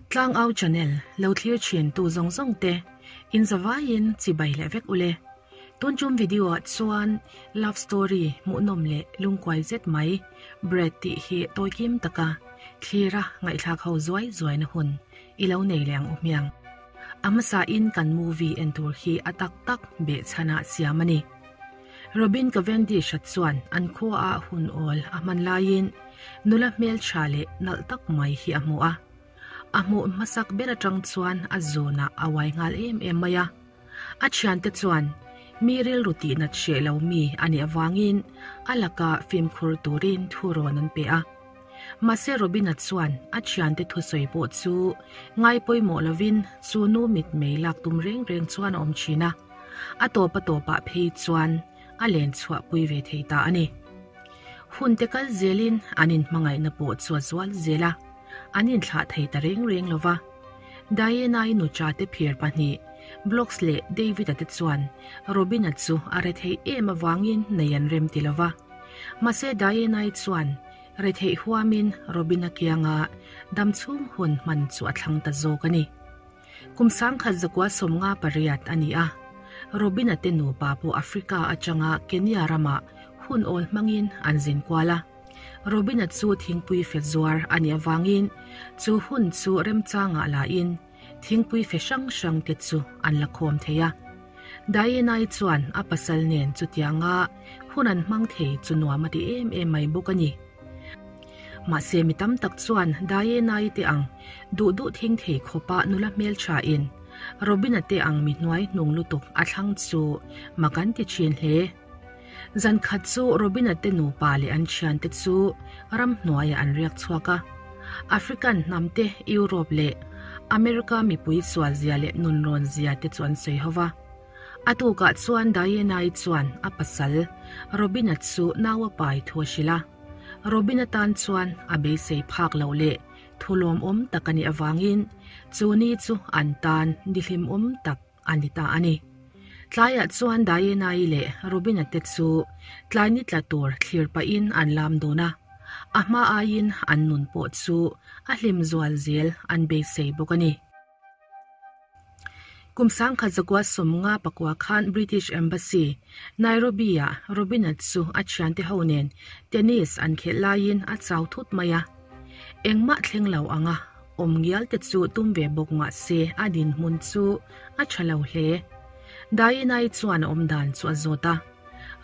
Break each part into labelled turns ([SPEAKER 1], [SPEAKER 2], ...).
[SPEAKER 1] Tlangau channel lo thlir thin tu zawng zawng te in zavaiin chibai leh vek ule. Tun tum video ah chuan love story hmuhnawm leh lungkuai zet mai Bread tih hi tawi kim taka thlira ngaihthlak ho zuai zuai na hun i lo nei leh ang u hmiang. A hmasa in kan movie en tur hi a tak tak behchhan ah siam a ni. Robin Cavendish a chuan an khua ah hun awl a hman laiin nula hmeltha leh nalh tak mai hi a hmu a. A hmuh hmasak ber atang chuan a zawnah a uai nghal em em mai a. A thiante chuan mi rilru tihnat hreh lo mi a nih avangin a laka fimkhur turin thu rawn an pe a. Mahse Robina chuan a thiante thusawi pawh chu ngai pawimawh lovin chu nu mitmei lak tum reng reng chuan a awm thin a. A tawp a tawpah phei chuan a len chhuahpui ve thei ta a ni. Hun te kal zelin an inhmangaihna pawh chu a zual zel a, an inthlah thei ta reng reng lo va. Diana-i nucha te phir pahnih, Blocks leh David-a te chuan Robin-a chu a retheih em avangin nei an rem ti lo va. Mahse Diana-i chuan retheih huamin Robin-a kianga damchhung hun hman chu a thlang ta zawk a ni. Kum sangkhat zakua 58 a ni a, Robin-a te nupa pawh Africa atanga Kenya ramah hun awl hmangin an zin kual a. Robin-a chu thingpui fe zuar a nih avangin chu hun chu remchangah lahin thingpui fe hrang hrang te chu an la khawm thei a. Diana-i chuan a pasal nen chutianga hun an hmang thei chu nuam a ti em em mai bawk a ni. Mahse mi tam tak chuan Diana-i te ang duh duh thing thei khawpa nula hmeltha in Robin-a te ang mi hnuai hnung lutuk a thlang chu mak an ti thin hle. Zan khat chu Robin-a te nupa leh an thiante chu ramhnuaiah an riak chhuak a. African hnam te, Europe leh America mipui sualzia leh nunrawn zia te chu an sawi ho va. A tukah chuan Diana-i chuan a pasal Robin-a chu nau a pai thu a hrilh a. Robin-a tan chuan a beisei phak loh leh thu lawmawm tak a nih avangin chu ni chu an tan ni hlimawm tak a ni ta a ni. Tlaiah chuan Diana-i leh Robin-a te chu tlai ni tla tur thlir pahin an lam dun a, a hma aiin an nun pawh chu a hlim zual zel an beisei bawk a ni. Kum 1959 khan British Embassy, Nairobi-ah Robin-a chu a thiante ho nen tennis an khelh laiin a chau thut mai a. Engmah thleng lo anga awm ngial te chu tum ve bawk mah se a dinhmun chu a tha lo hle. Diana-i chuan a awmdan chu a zawt a.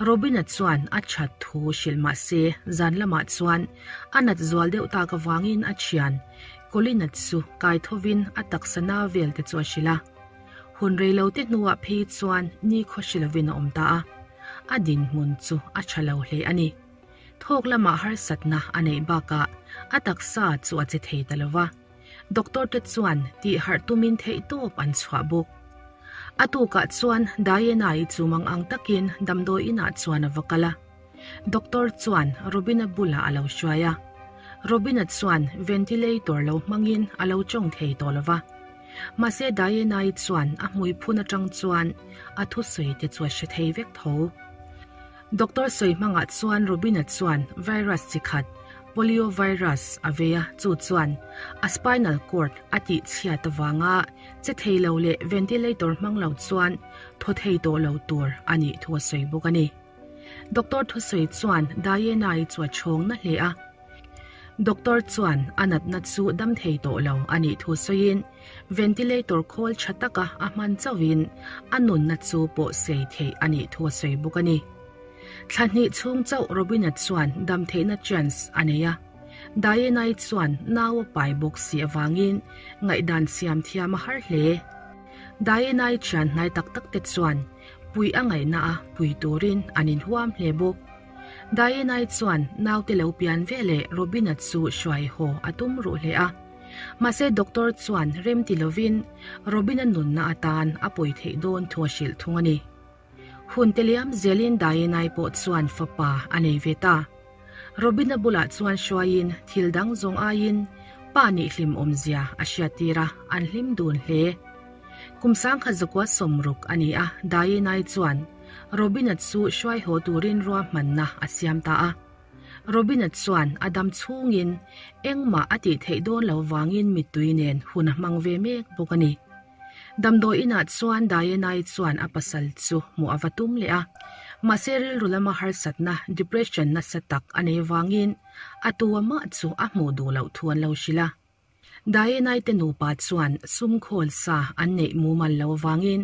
[SPEAKER 1] Robin-a chuan a that thu hrilh mah se zan lamah chuan a nat zual deuh tak avangin a thian Colin-a chu kai thovin a taksa na vel te chu a hrilh a. Hun rei lo te hnuah phei chuan ni khaw hri lovin a awm ta a, a dinhmun chu a tha lo hle a ni. Thawk lamah harsatna a neih bakah a taksa chu a che thei ta lo va, doctor te chuan tih harh tumin theihtawp an chhuah bawk. A tukah chuan Diana-i chu mang ang takin damdawi inah chuan a va kal a. Doctor chuan Robin-a bulah a lo hruai a. Robin-a chuan ventilator lo hmangin a lo tawng thei tawh lo va. Mahse Diana-i chuan a hmui phun atang chuan a thusawi te chu a hre thei vek tho. Doctor sawi hmangah chuan Robin-a chuan virus chi khat, polio virus, a vei a, chu chuan a spinal cord a tih chhiat avanga che thei lo leh ventilator hmang lo chuan thaw thei tawh lo tur a nih thu a sawi bawk a ni. Doctor thusawi chuan Diana-i chu a chhawng na hle a. Doctor chuan a natna chu dam thei tawh lo a nih thu sawiin ventilator khawl tha taka a hman chauhin a nunna chu pawh sei theih a nih thu a sawi bawk a ni. Thla hnih chhung chauh Robina chuan dam theihna chance a nei a. Diana-i chuan nau a pai bawk si avangin ngaihdan siam thiam a har hle. Diana-i thian hnai tak tak te chuan pui a ngaihna a pui turin an inhuam hle bawk. Diana-i chuan naute lo pian ve leh Robin-a chu hruai haw a tum ruh hle a. Mahse doctor chuan rem ti lovin Robin-a nunna atan a pawi theih dawn thu a hrilh thung a ni. Hun te liam zelin Diana-i pawh chuan fapa a nei ve ta. Robin-a bulah chuan hruaiin thil dang zawng aiin pa nih hlim awmzia a hriattir a, an hlim dun hle. Kum 1960 a ni a, Diana-i chuan Robin-a chu hruai haw turin ruahmanna a siam ta a. Robin-a chuan a dam chhungin engmah a tih theih dawn lo vangin mittui nen hun a hmang ve mek bawk a ni. Damdawi inah chuan Diana-i chuan a pasal chu hmuh a va tum leh a, mahse rilru lama harsatna, depression, nasa tak a nei vangin a tu amah chu a hmuh duh loh thu an lo hrilh a. Diana-i te nupa chuan sum khawl sa an neih mumal lo vangin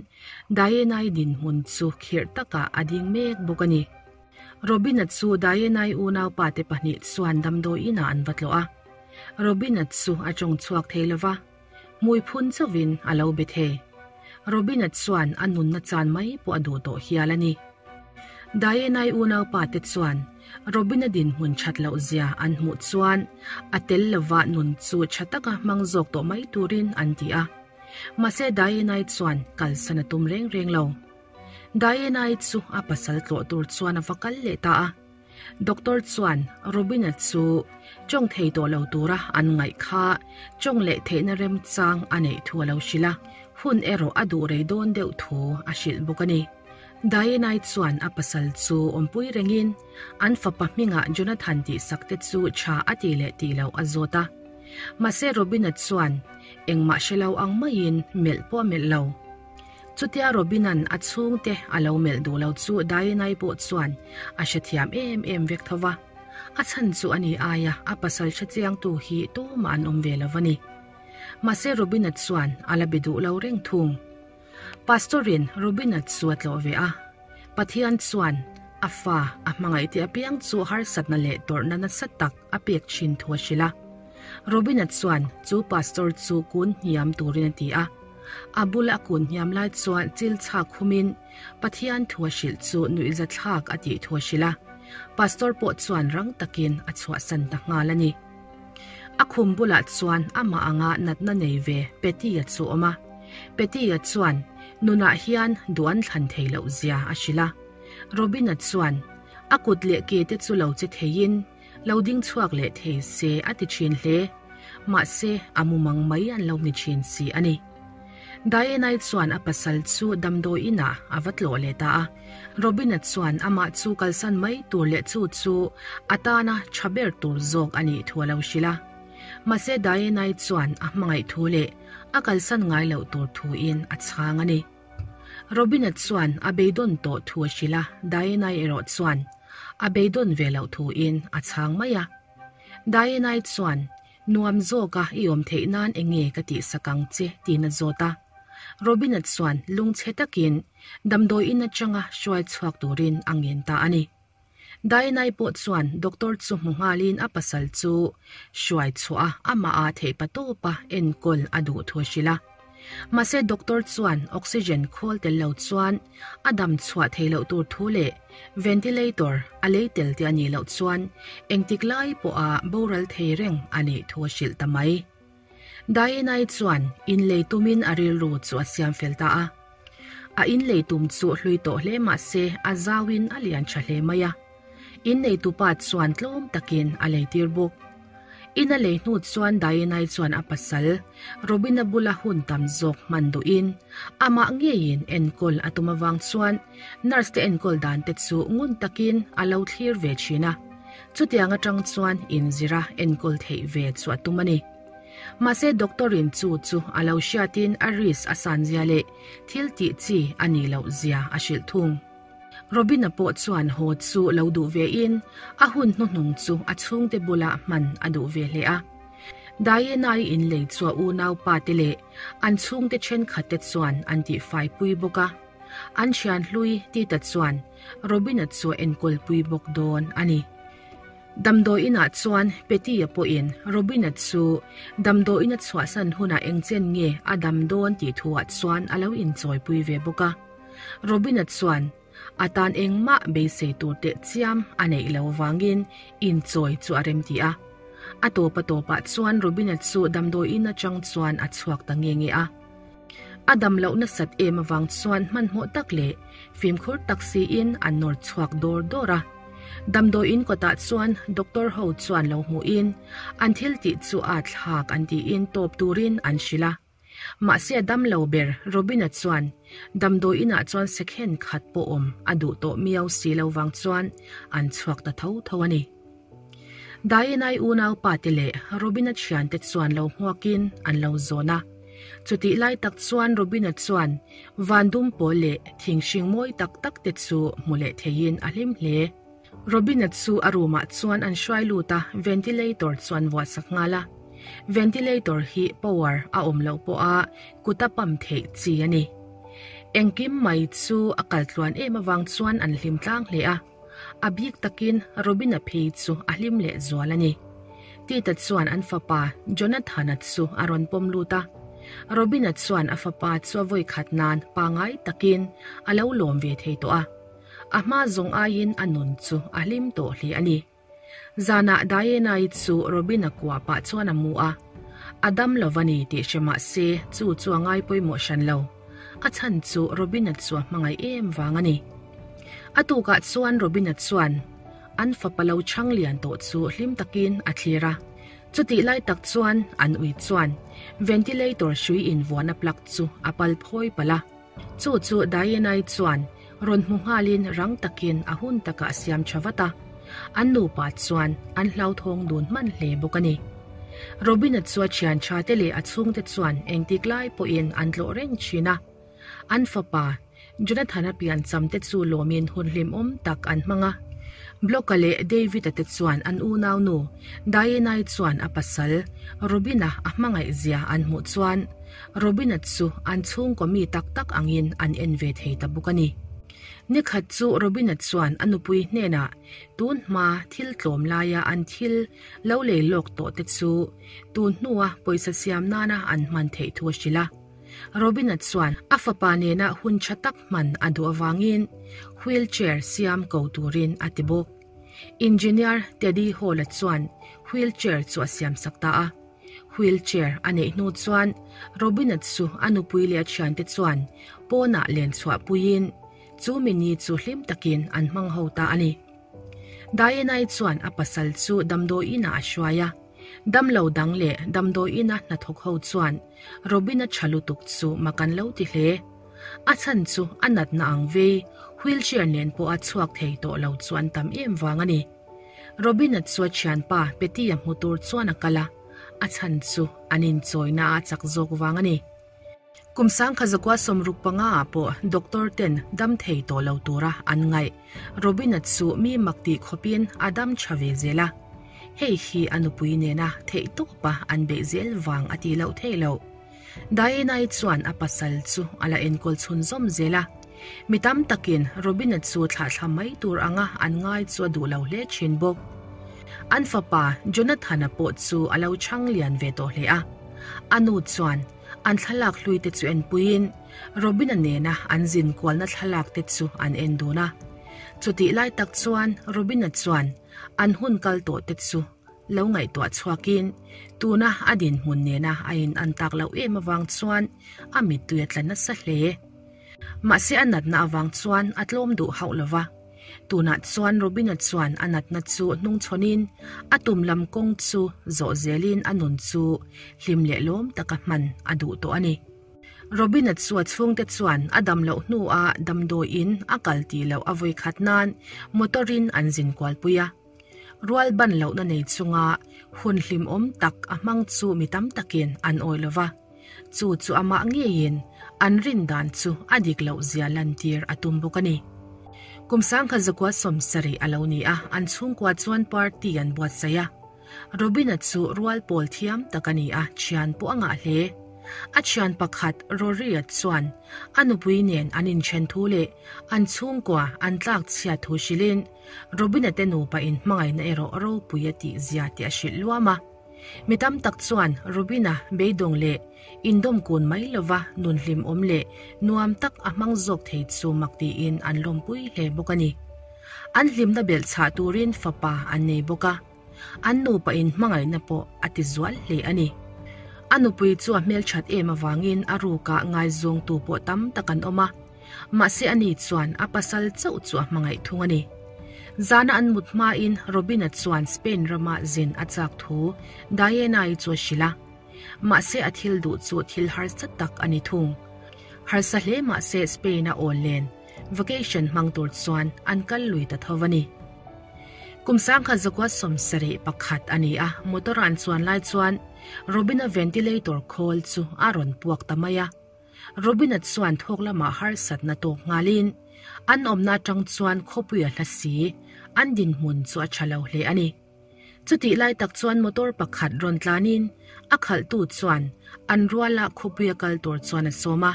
[SPEAKER 1] Diana-i dinhmun chu khirh takah a ding mek bawk a ni. Robin-a chu Diana-i unaupa te pahnih chuan damdawi inah an va tlawh a. Robin-a chu a tawng chhuak thei lo va. Hmui phun chauhin a lo be thei. Robin-a chuan a nunna chan mai pawh a duh tawh hial a ni. Diana-i unaupa te chuan Robin-a dinhmun that loh zia an hmuh chuan a tel lova nun chu tha taka hmang zawk tawh mai turin an ti a. Mahse Diana-i chuan kalsan a tum reng reng lo. Diana-i chu a pasal tlawh tur chuan a va kal leh ta a. Doctor chuan Robin-a chu tawng thei tawh lo tura an ngaih kha tawng leh theihna remchang a neih thu a lo hrilh a, hun erawh a duh rei dawn deuh thu a hrilh bawk a ni. Diana-i chuan a pasal chu awmpui rengin an fapa hmingah Jonathan tihsak te chu tha a tih leh tih loh a zawt a. Mahse Robin-a chuan engmah hre lo ang maiin melh pawh a melh lo. Chutia Robin-a'n a chhungte a lo melh duh lo chu Diana-i pawh chuan a hrethiam em em vek tho va. A chhan chu a ni aia a pasal hrechiangtu hi tumah an awm ve lo va ni. Mahse Robin-a chuan a la be duh lo reng thung. Pastor-in Robin-a chu a tlawh ve a. Pathian chuan a fa a hmangaih tih apiang chu harsatna leh tawrhna nasa tak a pek thin thu a hrilh a. Robin-a chuan chu pastor chu kun hniam turin a ti a. A bula a kun hniam lai chuan chil chhak khumin Pathian thu a hrilh chu nuihza thlak a tih thu a hrilh a. Pastor pawh chuan rang takin a chhuahsan ta nghal a ni. A khum bulah chuan amah anga natna nei ve Petty-a chu awm a. Petty-a chuan nunah hian duh an thlan thei loh zia a hrilh a. Robin-a chuan a kut leh ke te chu lo che theiin lo ding chhuak leh thei se a ti thin hle. Mahse, a mumang mai an lo ni thin si a ni. Diana-i chuan a pasal chu damdawi inah a va tlawh leh ta a. Robin-a chuan amah chu kalsan mai tur leh chu chu a tana tha ber tur zawk a nih thu a lo hrilh a. Mahse Diana-i chuan a hmangaih thu leh a kalsan ngai loh tur thuin a chhang a ni. Robin-a chuan a beidawn tawh thu a hrilh a, Diana-i erawh chuan a beidawn ve loh thuin a chhang mai a. Diana-i chuan Nuam zawka i awm theih nan eng nge ka tihsak ang che tiin a zawt a. Robin-a chuan lungchhe takin damdawi in atanga hruai chhuak turin a ngen ta a ni. Diana-i pawh chuan doctor chu hmu nghalin a pasal chu hruai chhuah a amah a theih pa tawpa enkawl a duh thu a hrilh a. Mahse doctor chuan oxygen khawl tel lo chuan a dam chhuah thei loh tur thu leh ventilator a lei tel tih a nih loh chuan engtik lai pawha boral thei reng a nih thu a hrilh ta mai. Diana-i chuan inlei tumin a rilru chu a siam fel ta a. A inlei tum chu hlui tawh hle mahse a zauin a lian tha hle mai a. Inneitupa chuan tlawm takin a leitir bawk. In a lei hnu chuan Diana-i chuan a pasal, Robin-a bula hun tam zawk hman duhin amah ngeiin enkawl a tum avang chuan nurse te enkawl dan te chu ngun takin a lo thlir ve thin a. Chutiang atang chuan inzira enkawl theih ve chu a tum a ni. Mahse doctor-in chu chu a lo hriatin a risk a san zia leh thil tih chi a nih loh zia a hrilh thung. Robin-a pawh chuan haw chu lo duh ve in a hun hnuhnung chu a chhungte bula hman a duh ve hle a. Diana-i inlei chu a unaupa te leh an chhungte thenkhat te chuan an tihfai pui bawk a. An thian hlui Tita chuan Robin-a chu a enkawl pui bawk dawn a ni. Damdawi inah chuan Petty-a pawhin Robin-a chu damdawi ina chhuahsan hunah engchen nge a dam dawn tih thuah chuan a lo inchawipui ve bawk a. Robin-a chuan a tan engmah beisei tur teh chiam a neih lo vangin inchawi chu a remti a. A tawp a tawpah chuan Robin-a chu damdawi in atang chuan a chhuak ta nge nge a. A dam loh nasat em avang chuan hmanhmawh tak leh fimkhur tak siin an nawr chhuak dawr dawr a. Damdawi in kawtah chuan doctor ho chuan lo hmuhin an thil tih chu a thlak an tiin tawp turin an hrilh a. Mahse a dam lo ber Robin-a chuan damdawi inah chuan second khat pawh awm a duh tawh miau si lo vang chuan an chhuak ta tho tho a ni. Diana-i unaupa te leh Robin-a thiante chuan lo hmuakin an lo zawn a. Chutih lai tak chuan Robin-a chuan van dum pawl leh thing hring mawi tak tak te chu hmu leh theiin a hlim hle. Robin-a chu a room ah chuan an hruai lut a, ventilator chu an vuah sak nghal a. Ventilator hi power a awm loh pawha kut a pump theih chi a ni. Engkim mai chu a kal tluan em avang chuan an hlim tlang hle a. A bik takin Robin-a phei chu a hlim leh zual a ni. Tita chuan an fapa Jonathan-a chu a rawn pawm lut a. Robin-a chuan a fapa chu a vawikhat nan pangai takin a lo lawm ve thei tawh a. A hma zawng aiin a nun chu a hlim tawh hle a ni. Zanah Diana-i chu Robin-a kuah pah chuan a mu a. A dam lo va ni tih hre mah se chu chu a ngai pawimawh hran lo. A chhan chu Robin-a chu a hmangaih em vang a ni. A tukah chuan Robin-a chuan an fapa lo chhang lian tawh chu hlim takin a thlir a. Chutih lai tak chuan an ui chuan ventilator hrui invuahna plug chu a pal phawi palh a. Chu chu Diana-i chuan rawn hmu nghalin rang takin a hun takah a siam tha vat a, an nupa chuan an hlauthawng dun hman hle bawk a ni. Robin-a chu a thian tha te leh a chhungte chuan engtik lai pawhin an tlawh reng thin a. An fapa, Jonathan-a piancham te chu lawmin hun hlimawm tak an hmang a. Block-a leh David-a te chuan an unaunu, Diana-i chuan a pasal, Robin-a a hmangaih zia an hmuh chuan Robin-a chu an chhungkaw mi tak tak angin an en ve thei ta bawk a ni. Nikhat chu Robin-a chuan a nupui hnenah tun hma thil tlawm laia an thil lo lei lawk tawh te chu tun hnua pawisa siam nana an hman theih thu a hrilh a. Robin-a chuan a fapa nena hun tha tak hman a duh avangin wheel chair siam ko turin a ti bawk. Engineer Teddy Hall-a chuan wheel chair chu a siam sak ta a. Wheel chair a neih hnu chuan Robin-a chu a nupui leh a thiante chuan pawnah len chhuah puiin chu mini chu hlim takin an hmang ho ta a ni. Diana-i chuan a pasal chu damdawiinah a hruai a. Damlo dang leh damdawiina hnathawk ho chuan Robin-a tha lutuk chu mak an lo ti hle. A chhan chu a natna ang vei, wheel chair nen pawha chhuak thei tawh lo chu an tam em vang a ni. Robin-a chu a thianpa Petty-a hmu tur chuan a kal a, a chhan chu an inchawina a chak zawk vang a ni. Kum sangkha zakua 65 ah pawh doctor ten dam thei tawh lo tura an ngaih. Robin-a chu mi mak tih khawpin a dam tha ve zel a. Hei hi a nupui nena theih tawpa an beih zel vang a ti loh theih loh. Diana-i chuan a pasal chu a la enkawl chhun zawm zel a. Mi tam takin Robin-a chu thlahthla mai tur anga an ngai chu a duh lo hle thin bawk. An fapa Jonathan-a pawh chu a lo chhang lian ve tawh hle a. A nu chuan an thlalak hlui te chu enpuiin Robin-a nena an zin kualna thlalak te chu an en dun a. Chutih lai tak chuan Robin-a chuan an hun kal tawh te chu lo ngaihtuah chhuakin tuna a dinhmun nena a in an tak loh em avang chuan a mittui a tla nasa hle. Mahse a natna avang chuan a tlawm duh hauh lova. Tunah chuan Robina chuan a natna chu hnungchhawnin a tum lam kawng chu zawh zelin a nun chu hlim leh lawm taka hman a duh tawh a ni. Robina chu a chhungte chuan a dam loh hnuah damdawiin a kal tih loh a vawikhat nan motor-in an zin kualpui a. Rual ban lohna nei chunga hun hlimawm tak a hmang chu mi tam takin an awi lo va. Chu chu amah ngeiin an rin dan chu a dik loh zia lantir a tum bawk a ni. Kum 1970 a lo ni a, an chhungkua chuan party an buatsaih a. Robin-a chu rual pawl thiam tak a ni a, thian pawh a ngah hle. A thian pakhat Rory-a chuan a nupui nen an inthen thu leh an chhungkua an tlak chhiat thu hrilhin Robin-a te nupa inhmangaihna erawh ropui a tih zia tih a hrilh luam a. Mi tam tak chuan Robin-a beidawng leh indawm kun mai lova nun hlimawm leh nuam tak a hmang zawk thei chu mak tiin an lawmpui hle bawk a ni. An hlimna belh chhah turin fapa an nei bawk a, an nupa inhmangaihna pawh a ti zual hle a ni. A nupui chu a hmelthat em avangin a rukah ngaizawngtu pawh tam tak an awm a. Mahse ani chuan a pasal chauh chu a hmangaih thung a ni. Zana an mut hmain Robin-a chuan Spain rama zin a chak thu Diana-i chu a hrilh a. Mahse a thil duh chu thil harsa tak a ni thung. Harsa hle mahse Spain-a awl len, vacation, hmang tur chuan an kal lui ta tho a ni. Kum 1971 a ni a, motor-a an chuan lai chuan Robin-a ventilator khawl chu a rawn puak ta mai a. Robin-a chuan thawk lamah harsatna tawk nghalin an awmna atang chuan khawpuia hla si an dinhmun chu a tha lo hle a ni. Chutih lai tak chuan motor pakhat rawn tlanin a khalhtu chuan an ruala khawpuia kal tur chuan a sawm a.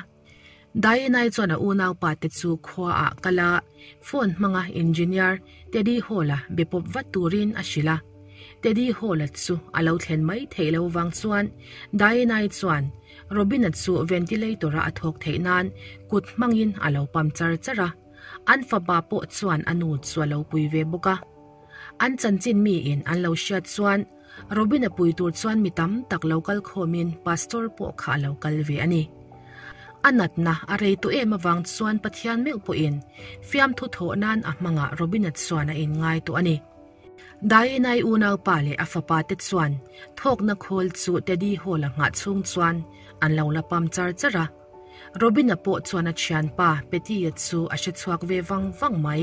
[SPEAKER 1] Diana-i chuan a unaupa te chu khua ah kal a, phone hmanga engineer Teddy Hall-a be pawp vat turin a hrilh a. Teddy Hall-a chu a lo thlen mai theih lo vang chuan Diana-i chuan Robin-a chu ventilator-a a thawk theih nan kut hmangin a lo pam char char a, an fapa pawh chuan a nu chu a lo pui ve bawk a. An chanchin miin an lo hriat chuan Robin-a pui tur chuan mi tam tak lo kal khawmin Pastor pawh kha a lo kal ve a ni. A natna a rei tawh em avang chuan Pathian meuh pawhin fiamthu thawh nan a hmangah Robin-a chuan a inngai tawh a ni. Diana-i unaupa leh a fapa te chuan thawkna khawl chu Teddy Hall-a nghah chhung chuan an lo la pam char char a. Robin-a pawh chuan a thianpa Petty-a chu a hre chhuak ve vang vang mai.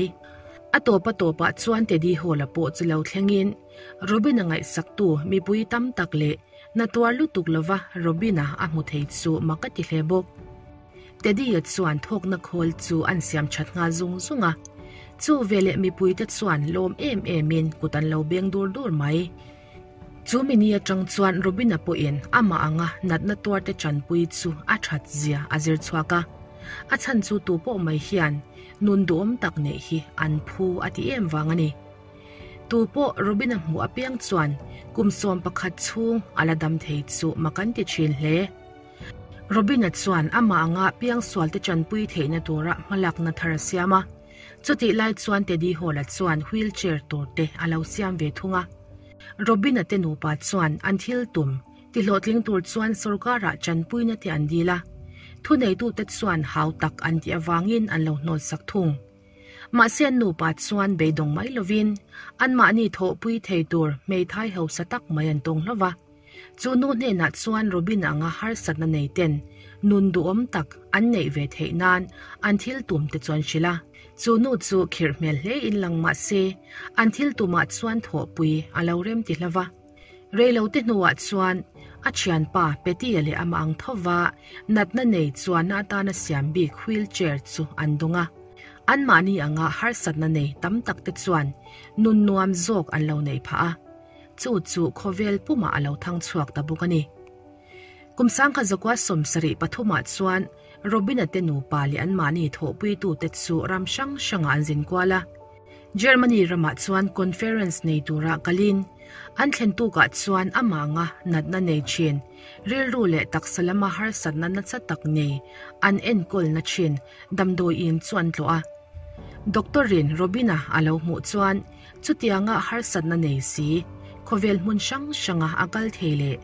[SPEAKER 1] A tawp a tawpah chuan Teddy Hall-a pawh chu lo thlengin Robin-a ngaihsaktu mipui tam tak leh na tuar lutuk lova Robin-a a hmu thei chu mak a ti hle bawk. Teddy-a chuan thawkna khawl chu an siam that nghal zung zung a, chu veleh mipuite chuan lawm em emin kut an lo beng dur dur mai. Chu mi ni atang chuan Robin-a pawhin amah anga natna tuarte chanpui chu a that zia a zir chhuak a, a chhan chu tu pawh mai hian nun duhawm tak neih hi an phu a ti em vang a ni. Tu pawh Robin-a hmuh apiang chuan kum 11 chhung a la dam thei chu mak an ti thin hle. Robin-a chuan amah anga piangsualte chanpui theihna tura hmalakna thar a siam a. Chutih lai chuan Teddy Hall-a chuan wheelchair tur te a lo siam ve thung a. Robin-a te nupa chuan an thil tum tihlawhtling tur chuan sorkarah chanpuina te an dil a. Thuneitute chuan hau tak an tih avangin an lo hnawlsak thung. Mahse an nupa chuan beidawng mai lovin anmahni thawhpui thei tur hmeithai hausa tak mai an tawng hlauh va. Chu nu hnenah chuan Robin anga harsatna nei ten nun duhawm tak an neih ve theih nan an thil tum te chuan hrilh a. Chu nu chu khirh hmel hle in lang mah se an thil tumah chuan thawhpui a lo rem ti hla va. Reilo te hnuah chuan a thianpa Petty-a leh amah ang tho va natna nei chuanna atana siam bik wheel chair chu an dawng a. Anmahni anga harsatna nei tam tak te chuan nun nuam zawk an lo neih phah a. Chu chu khawvel pumah a lo thang chhuak ta bawk a ni. Kum 1973 ah chuan Robin-a te nupa leh anmahni thawhpuitute chu ram hrang hrangah an zin kual a. Germany ramah chuan conference nei tura kalin an thlen tukah chuan amah anga natna nei thin, rilru leh taksa lama harsatna nasa tak nei an enkawlna thin damdawiin chu an tlawh a. Doctor-in Robin-a a lo hmuh chuan chutianga harsatna nei si, khawvel hmun hrang hranga a kal thei leh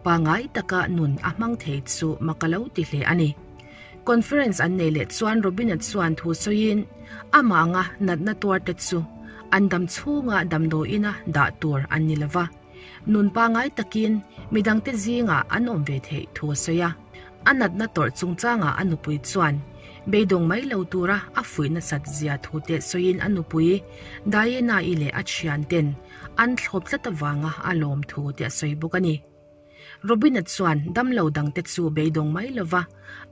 [SPEAKER 1] pangai taka nun a hmang thei chu mak a lo ti hle a ni. Conference an nei leh chuan Robin-a chuan thu sawiin amah anga natna tuarte chu an dam chhunga damdawiina dah tur an ni lova, nun pangai takin midangte zingah an awm ve theih thu a sawi a. A natna tawrh chungchangah a nupui chuan beidawng mai lo tura a fuih nasat zia thu te sawiin a nupui Diana-i leh a thianten an thlawp tlat avanga a lawm thu te a sawi bawk a ni. Robin-a chuan damlo dangte chu beidawng mai lova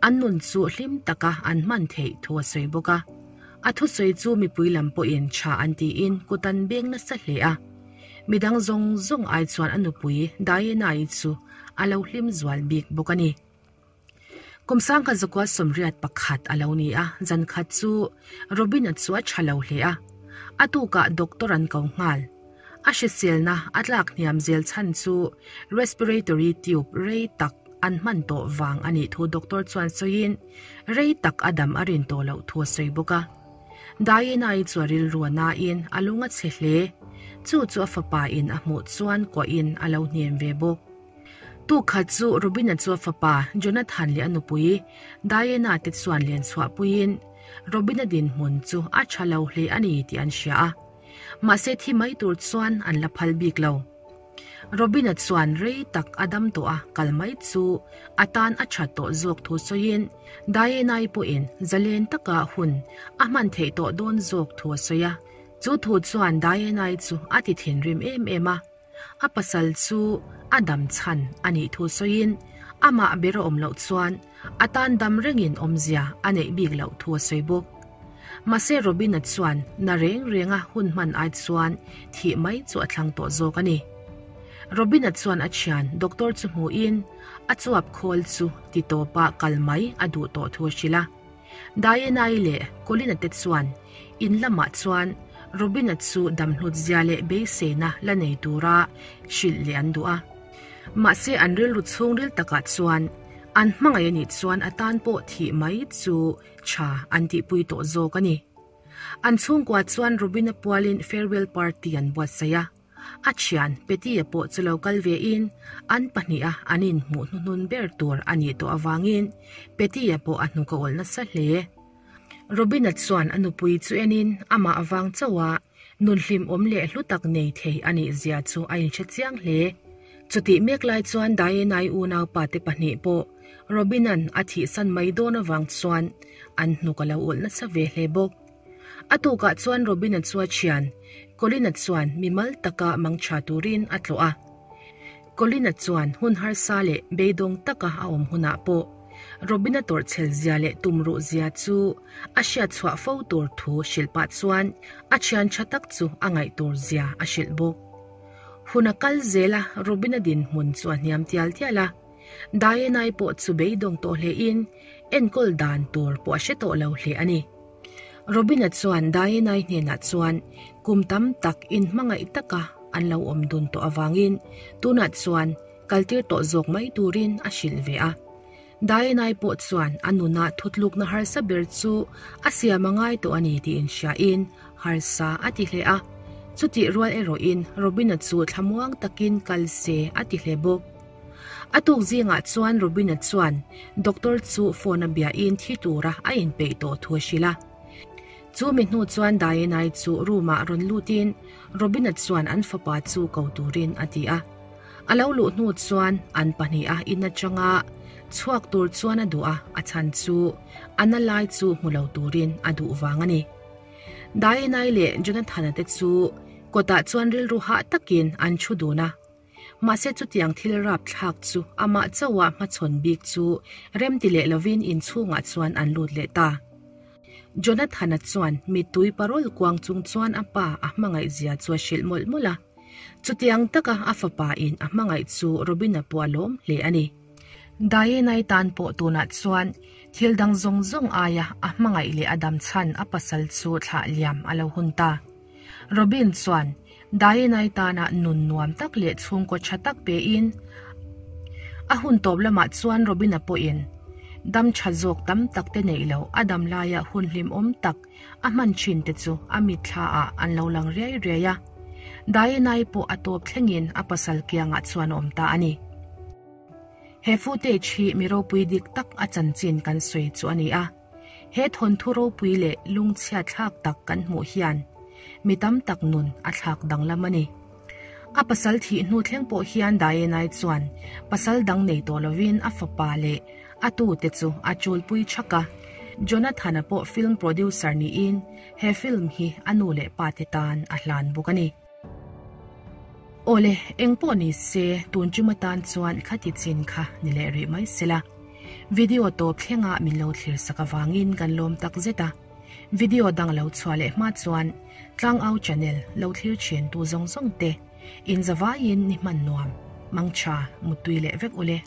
[SPEAKER 1] an nun chu hlim taka an hman theih thu a sawi bawk a. A thusawi chu mipui lam pawhin tha an tiin kut an beng nasa hle a. Midang zawng zawng ai chuan a nupui Diana-i chu a lo hlim zual bik bawk a ni. Kum 1981 a lo ni a, zan khat chu Robin-a chu a tha lo hle a. A tukah doctor an ko nghal. A hriselna a tlak hniam zel chhan chu respiratory tube rei tak an hman tawh vang a nih thu doctor chuan sawiin rei tak a dam a rin tawh loh thu a sawi bawk a. Diana-i chu a rilru a nain a lung a chhe hle. Chu chu a fapa in a hmuh chuan kuahin a lo hnem ve bawk. Tukhat chu Robin-a chu a fapa Jonathan leh a nupui Diana te chuan len chhuahpuiin Robin-a dinhmun chu a tha lo hle a ni tih an hria a. Mahse thi mai tur chuan an la phal bik lo. Robin-a chuan rei tak a dam tawh a, kal mai chu a tan a that tawh zawk thu sawiin Diana-i pawhin zalen taka hun a hman theih tawh dawn zawk thu a sawi a. Chu thu chuan Diana-i chu a ti thinrim em em a, a pasal chu a dam chhan a nih thu sawiin amah ber a awm loh chuan a tan dam rengin awmzia a neih bik loh thu a sawi bawk. Mahse Robin-a chuan na reng renga hun hman ai chuan thih mai chu a thlang tawh zawk a ni. Robin-a chuan a thian doctor chu hmuhin a chuap khawl chu ti tawpa kal mai a duh tawh thu a hrilh a. Diana-i leh Colin-a te chuan in lamah chuan Robin-a chu damhlut zia leh beiseina la nei tura hrilh leh an duh a. Mahse an rilru chhungril takah chuan an hmangaih a nih chuan a tan pawh thih mai chu tha an tihpui tawh zawk a ni. An chhungkua chuan Robin-a pualin farewell party an buatsaih a. A thian Petty-a pawh chu lo kal ve in an pahniha an inhmuh hnuhnun ber tur a nih tawh avangin Petty-a pawh a hnuk a awlh nasa hle. Robin-a chuan a nupui chu enin amah avang chauh a nun hlimawm leh hlu tak nei thei a nih zia chu a inhre chiang hle. Chutih mek lai chuan Diana-i unaupa te pahnih pawh Robin-a'n a thihsan mai dawn avang chuan an hnuk a lo awlh nasa ve hle bawk. A tukah chuan Robin-a chu a thian, Colin-a chuan mimal taka mangtha turin a tlawh a. Colin-a chuan hun harsa leh beidawng taka a awm hunah pawh Robin-a tawrhchhel zia leh tumruh zia chu a hriat chhuah fo tur thu hrilh pah chuan a thian tha tak chu a ngaih tur zia a hrilh bawk. Hun a kal zel a, Robin-a dinhmun chu a hniam tial tial a. Diana-i pawh chu beidawng tawh hlein enkawl dan tur pawh a hre tawh lo hle a ni. Robin-a chuan Diana-i hnenah chuan kum tam tak inhmangaih taka an lo awm dun tawh avangin tunah chuan kaltir tawh zawk mai turin a hrilh ve a. Diana-i pawh chuan a nuna thutlukna harsa ber chu a siam a ngai tawh a ni tih inhriain harsa a ti hle a. Chutih rual erawhin Robin-a chu thlamuang takin kal se a ti hle bawk. A tuk zingah chuan Robin-a chuan doctor chu phone a biahin thi tura a inpeih tawh thu a hrilh a. Chu mi hnu chuan Diana-i chu room-ah rawn lutin Robin-a chuan an fapa chu ko turin a ti a. A lo luh hnu chuan an pahniha in atanga chhuak tur chuan a duh a, a chhan chu a na lai chu hmu lo turin a duh vang a ni. Diana-i leh Jonathan-a te chu kawtah chuan rilru hah takin an thu dun a. Mahse chutiang thil rap thlak chu amah chauha hmachhawn bik chu remti leh lovin inchhungah chuan an lut leh ta. Jonathan-a chuan mittui parol kuang chung chuan a pa a hmangaih zia chu a hrilh mawlh mawlh a. Chutiang taka a fapa in a hmangaih chu Robin-a pawh a lawm hle a ni. Diana-i tan pawh tunah chuan thil dang zawng zawng aia a hmangaih leh a dam chhan a pasal chu thlah liam a lo hun ta. Robin chuan Diana-i tana nun nuam tak leh chhungkaw tha tak pein a hun tawp lamah chuan Robin-a pawhin dam tha zawk tam tak te neih loh a dam laia hun hlimawm tak a hman thin te chu a mitthla ah an lo lang riai riai a. Diana-i pawh a tawp thlengin a pasal kiangah chuan a awm ta a ni. He footage hi mi ropui dik tak a chanchin kan sawi chu a ni a. He thawnthu ropui leh lungchhia thlak tak kan hmuh hian mi tam tak nun a thlak danglam a ni. A pasal thih hnu thleng pawh hian Diana-i chuan pasal dang nei tawh lovin a fapa leh a tute chu a chulpui thak a. Jonathan-a pawh film producer niin he film hi a nu leh pate tan a hlan bawk a ni. Awle, eng pawh ni se, tun tum atan chuan khati chin kha ni leh rih mai sela. Video tawp thlenga min lo thlir sak avangin kan lawm tak zet a. Video dang lo chhuah leh hma chuan Tlangau channel lo thlir thin tu zawng zawng te in zavaiin ni hman nuam, mangtha, muttui leh vek ule.